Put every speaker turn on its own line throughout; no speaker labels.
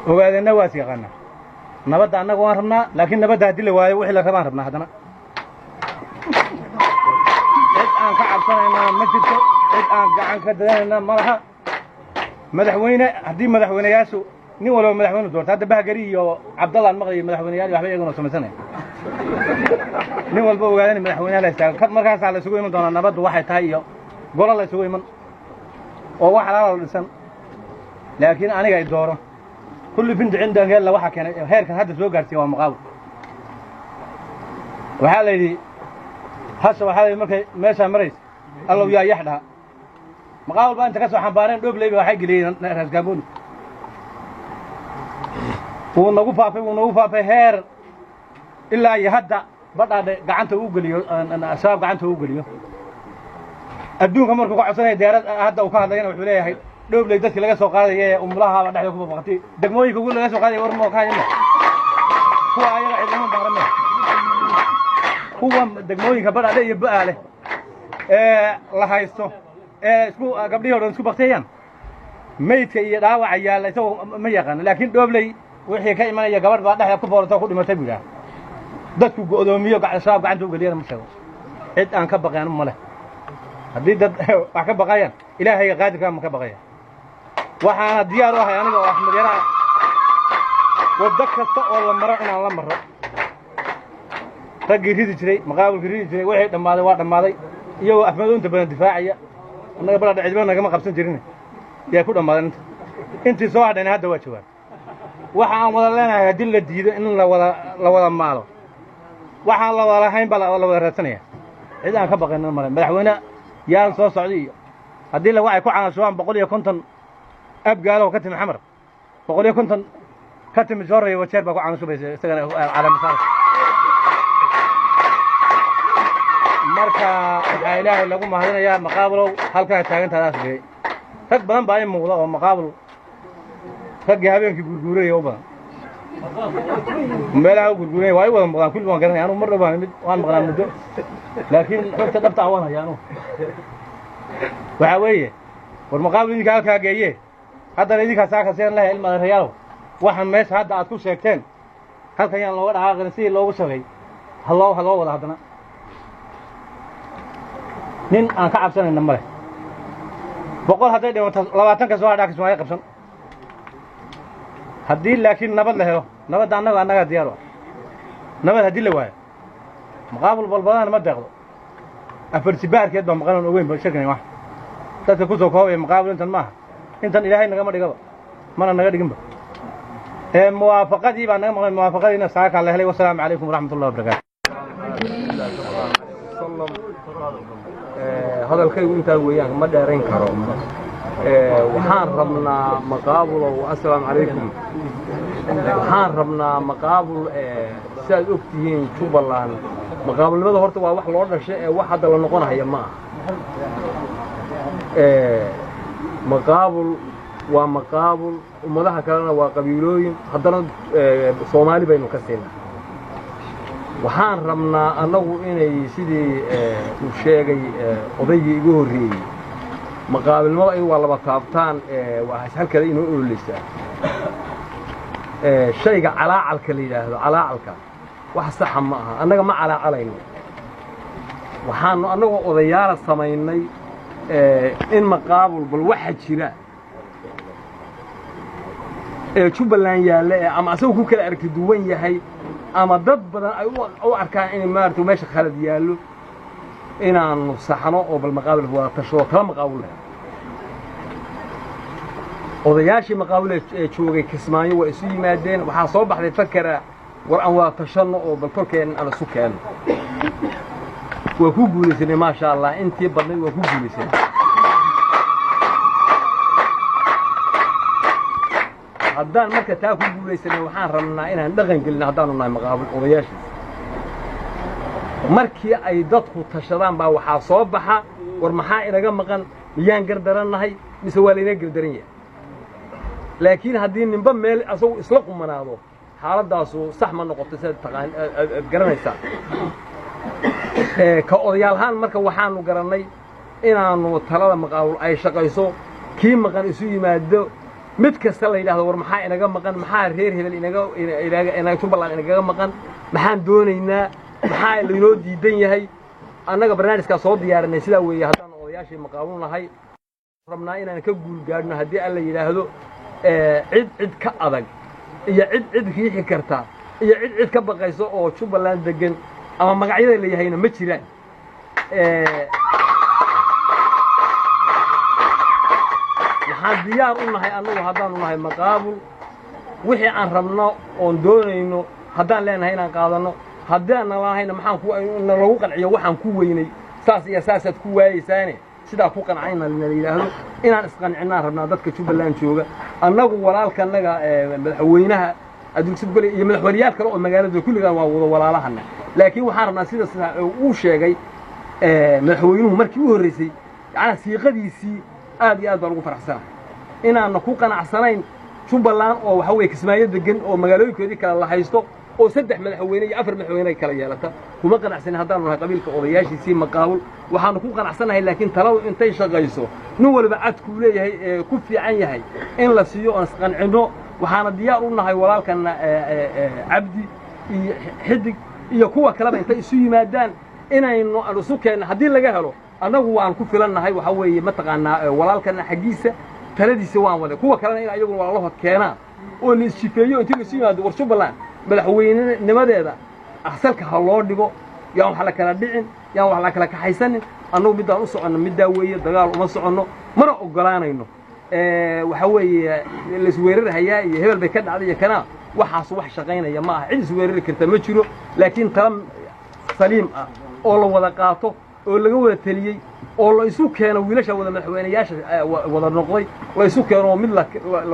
Ogaadeenna waa is yaqaanaa. Nabadda annaga waan rabnaa, laakiin nabadda haddii la waayo, wixii la rabaan rabnaa. Haddana cid aan ka cabsanaynaa ma jirto, cid aan gacan ka dadanayna ma laha. Madaxweyne haddii madaxweyneyaashu nin walba madaxweyne doorto, hadda Bahgari iyo Cabdallaan maqlayo, madaxweyneyaal waxba iyaguna samaysanaya. Nin walba ogaadana madaxweynaha la istaago, markaasaa la isugu iman doonaa. Nabaddu waxay tahay iyo golo la isugu iman oo wax alaala la dhisan. Laakiin aniga ay dooro kulli binti cindangeella waxaa keenay heerkan hadda soo gaarsiiya waa Maqaawil. Waxaa la yidhi hasha, waxaa la yidhi markay meeshaa maraysa, "Allow yaa yax" dhaha. Maqaawil baa inta ka soo xambaareen Dhobleyba waxay geliyeen Raasgaambooni. Wuu nagu faafay, wuu nagu faafay heer ilaa iyo hadda Badhaadhe gacanta uu geliyo, Al-Shabaab gacanta uu geliyo. Adduunka markuu ka codsanaya diyaarad hadda uu ka hadlayana, wuxuu leeyahay Dhobley dadkii laga soo qaadaya ee umulahaaba dhexda ku babaqatay, degmooyinka ugu laga soo qaadaya. War moo ka hayana kuwa ayaga cidlama baarame, kuwa degmooyinka Badhaadhe iyo Bo'aale ee la haysto ee isku gabdhihii o dhan isku baktiyayaan, meydka iyo dhaawaca yaalla isagoo ma yaqaano. Laakiin Dhobley wixii ka imanaya, gabadh baa dhexda ku foorata ku dhimatay buu yidhaha. Dadku go'doomiyo, Shabaab gacanta u geliyana ma sheego. Cid aan ka baqay anu ma leh. Haddii dad wax ka baqayaan, Ilaahayga qaadirkaa ma ka baqaya. Waxaana diyaar u ahay aniga oo Axmed Yara waddo kasta oo la maro inaan la maro. Raggii ridi jiray, maqaawilkii ridi jiray, wixii dhammaaday waa dhammaaday, iyagoo Afmado inta badan difaacaya. Annaga Baladha cidba nagama qabsan jirin, yaa ku dhammaadeen inta. Intii soo hadhayna hadda waa joogaan. Waxa aan wada leenahay haddii la diido in la wada maalo, waxaan la wada lahayn baa la wada raadsanaya. Cid aan ka baqayna male. Madaxweyne yaal soo socday iyo haddii lagu ay ku canaashubaan 150 Abgaalo ka timi Xamar, 150 ka timi Jooraya, Wajeer baa ku canaashubaysa isagana calaamasaar. Marka waxaa Ilaahay lagu mahadinayaa, Maqaabulow, halkaa taagantaadaas dhigay. Rag badan baa i muuqda oo Maqaabul raggii habeenkii gurguuranaya u badan, meelaha u gurguuranaya waa i wada muuqdaan, kulli waan garanaya. Anugu mar dhow baan mid waan maqnaa muddo, laakiin xogta dhabta ah waan haya anugu. Waxaa weeye, war Maqaabul idinka halkaa geeye, haddana idinkaa saaka seen lehay. Ilma adeerayaalow, waxaan meesha hadda aad ku sheegteen halkan yaan looga dhaqaaqin. Sidii loogu sheegay haloo wada. Haddana nin aan ka cabsanayna ma leh. 100 hadday dhimato, 20 ka soo hadhaa Kismaayo qabsan. Haddii laakiin nabad la helo, nabadda annagaa diyaar u ah. Nabad haddii la waayo, Maqaabul balbadana ma deeqdo. Afar sibaarkeed baa maqan oon ogeyn ba shirkan. Wax dadka ku soo koobaya Maqaabul intan maaha, intan Ilaahay nagama dhigaba, mana naga dhiginba. Ee muwaafaqadii baa naga maqlay, muwaafaqadiina saakaa la helay. Wasalaamu calaykum waraxmat ullahi wabarakaatu.
Hadalkaygu intaa weeyaan, ma dheerayn karo. Waxaan rabnaa Maqaabulow, assalaamu calaykum. Waxaan rabnaa Maqaabul, siaad og tihiin Jubbaland maqaabulnimada horta waa wax loo dhashay ee wax hadda la noqonahaya ma aha. Maqaabul waa Maqaabul, ummadaha kalena waa qabiilooyin, haddana Soomaali baynu ka siinaa. Waxaan rabnaa annagu inay sidii uu sheegay odaygii igu horreeyey, maqaabilnimada iyadu waa laba taabtaan, waa halkeeda inoo ololeysaa. Shayga calaacalka la yidhaahdo, calaacalka wax saxa ma aha. Annaga ma calaacalayno. Waxaanu annagoo odayaala samaynay in Maqaabul bal waxa jira ee Jubbaland yaalla ee ama asagoo ku kala aragti duwan yahay ama dad badan ay u arkaan in maarata meesha khalad yaallo, inaannu saxno oo bal Maqaabil wada tashado, tala Maqaabul leh. Odayaashii Maqaabul ee joogay Kismaayo waa isu yimaadeen. Waxaa soo baxday fakera, war aan wada tashanno oo bal kolkeen aan isu keenno. Waa ku guulaysanay, maasha Allah, intii badnayd waa ku guulaysanay. Haddaan marka taa ku guulaysanay, waxaan rabnaa inaan dhaqan gelino haddaanu nahay Maqaabul odayaashiisa. Markii ay dadku tashadaan baa waxaa soo baxa, war maxaa inaga maqan? Miyaan gardarannahay mise waa layna gardaran yahay? Laakiin haddii ninba meel asagu isla qumanaado, xaaladdaasu sax ma noqoto, siaad taqaan aad garanaysaa. Ka odayaalahaan marka waxaanu garannay inaannu talada Maqaabul ay shaqayso, kii maqan isu yimaado. Mid kasta la yidhahdo, war maxaa inaga maqan? Maxaa reer hebel inaga inaga inaga Jubbaland inagaga maqan? Maxaan doonaynaa? Maxaa laynoo diidan yahay? Annaga barnaamijkaa soo diyaarinay sidaa weeye. Haddaanu odayaashii Maqaabul nahay, rabnaa inaan ka guul gaadhno haddii Alla yidhaahdo. Cid cid ka adag iyo cid cid riixi karta iyo cid cid ka baqaysa oo Jubbaland degan ama magacyada la yahayna ma jiraan. Waxaan diyaar u nahay annagu, haddaanu nahay Maqaabul, wixii aan rabno oon doonayno haddaan leenahay inaan qaadanno. Haddii aan nalahayna, maxaan ku nalagu qanciyo waxaan ku weynay, saas iyo saasaad ku waayeysaane, sidaa ku qancayna nala yidhaahdo, inaan isqancinaan rabnaa. Dadka Jubbaland jooga, annagu walaalkanaga madaxweynaha adduunsugole iyo madaxweyneyaal kale oo magaalada kulligaan waa wada walaalahana, laakiin waxaan rabnaa sida uu sheegay madaxweynuhu markii u horreysay, yacnaa siiqadiisii aad iyo aad baan ugu faraxsanahay inaanna ku qanacsanayn Jubbaland oo waxa weeye Kismaayo degan oo magaalooyinkoodii kale la haysto oo saddex madaxweyne iyo afar madaxweyne ay kala yeelata. Kuma qanacsanin haddaanu nahay qabiilka odayaashiisii Maqaabul. Waxaanu ku qanacsanahay laakiin taladu intay shaqayso, nin waliba cadkuu leeyahay ee ku fiican yahay in la siiyo oon isqancinno. Waxaana diyaar u nahay walaalkana Cabdi iyo Xidig iyo kuwa kaleba intay isu yimaadaan inaynu aan isu keenno haddii laga helo. Annagu waan ku filannahay, waxa weeye mataqaanaa, walaalkana xaggiisa taladiisa waan waday, kuwa kalena in ayaguna walaalahood keenaan oo la isjifeeyo intii laisu yimaado. War Jubbaland madaxweynenimadeeda asalka ha loo dhigo, yaan wax la kala dhicin, yaan wax la kala kaxaysanin. Annagu middaan u soconno middaa weeye, dagaal uma soconno, mana oggolaanayno. Waxa weeye laisweerarhayaa iyo hebel bay ka dhacday iyo kanaa, waxaas wax shaqaynaya ma aha. Cid isweerari karta ma jiro, laakiin tala saliim ah oo la wada qaato oo laga wada teliyey oo la isu keeno wiilasha wada madaxweyneyaasha wada noqday, la isu keeno oo mid la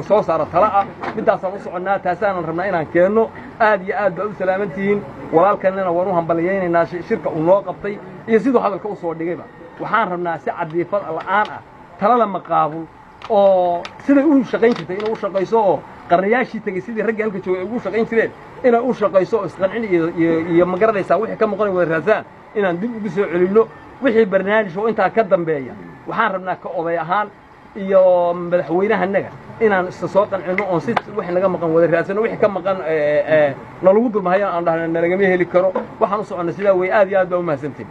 soo saaro tala ah, middaasaan u soconnaa, taasaanan rabnaa inaan keenno. Aad iyo aad baa u salaaman tihiin. Walaalkanina waan u hambaliyaynaynaa shirka uu noo qabtay iyo siduu hadalka u soo dhigayba. Waxaan rabnaa si cadiifad la'aan ah talada Maqaabul oo siday u shaqayn jirtay inay u shaqayso, oo qarnayaashii tegey sidii raggii halka joogay ay ugu shaqayn jireen inay u shaqayso, oo isqancin iyo ma garanaysaa wixii ka maqan wada raasaan inaan dib ugu soo celinno. Wixii barnaamij oo intaa ka dambeeya, waxaan rabnaa ka oday ahaan iyo madaxweynahanaga inaan isa soo qancinno oon si wixii naga maqan wada raadsano, wixii ka maqan nalagu dulmahayo aan dhahno nalagama heli karo. Waxaan u soconnay sidaa weeye. Aad iyo aad baa u mahadsantihin.